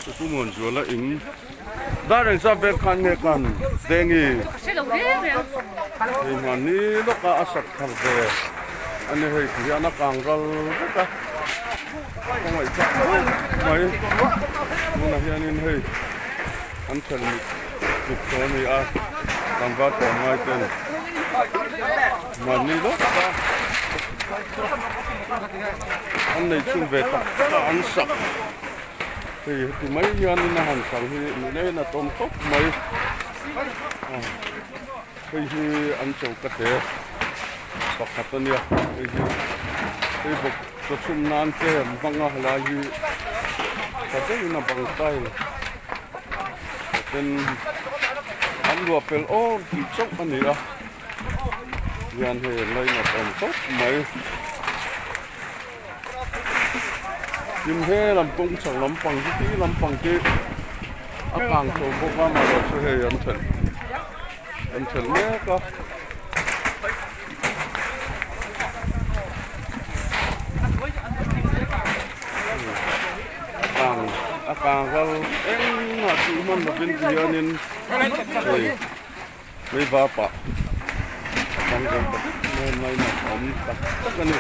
Pu Muanzuala in dar engzat vel khan nge kan Dengi hei mahni lawka a sak thar ve a ni hei ti hian a kang ral vek a ka ngaihtuah khawp mai tunah hianin hei an ṭhelh mit mit tawh a ni a tlangval tawh ngai ten mahni lawka an nei chhun ve tak tak a an sak. Hei heti mai hianin a han sang hi nileng a tawm khawp mai a hei hi an choka te pakhat a nia hei hi hei bawk chaw chhum nan te an hmang a helai hi tha deuhin a bang style ten an luah pel awr tih chauh a ni a hian hei an lainat awm khawp mai. Tin he lampang chhak lampang hi ti lampang te a kang chho bawk a mahse chu hei an thelh an thelh mek a. A kang a kang ral engmah tih hman lovin ti hianin hei mei vapah a chang zo ta vek mai a mai a awm tak tak a ni.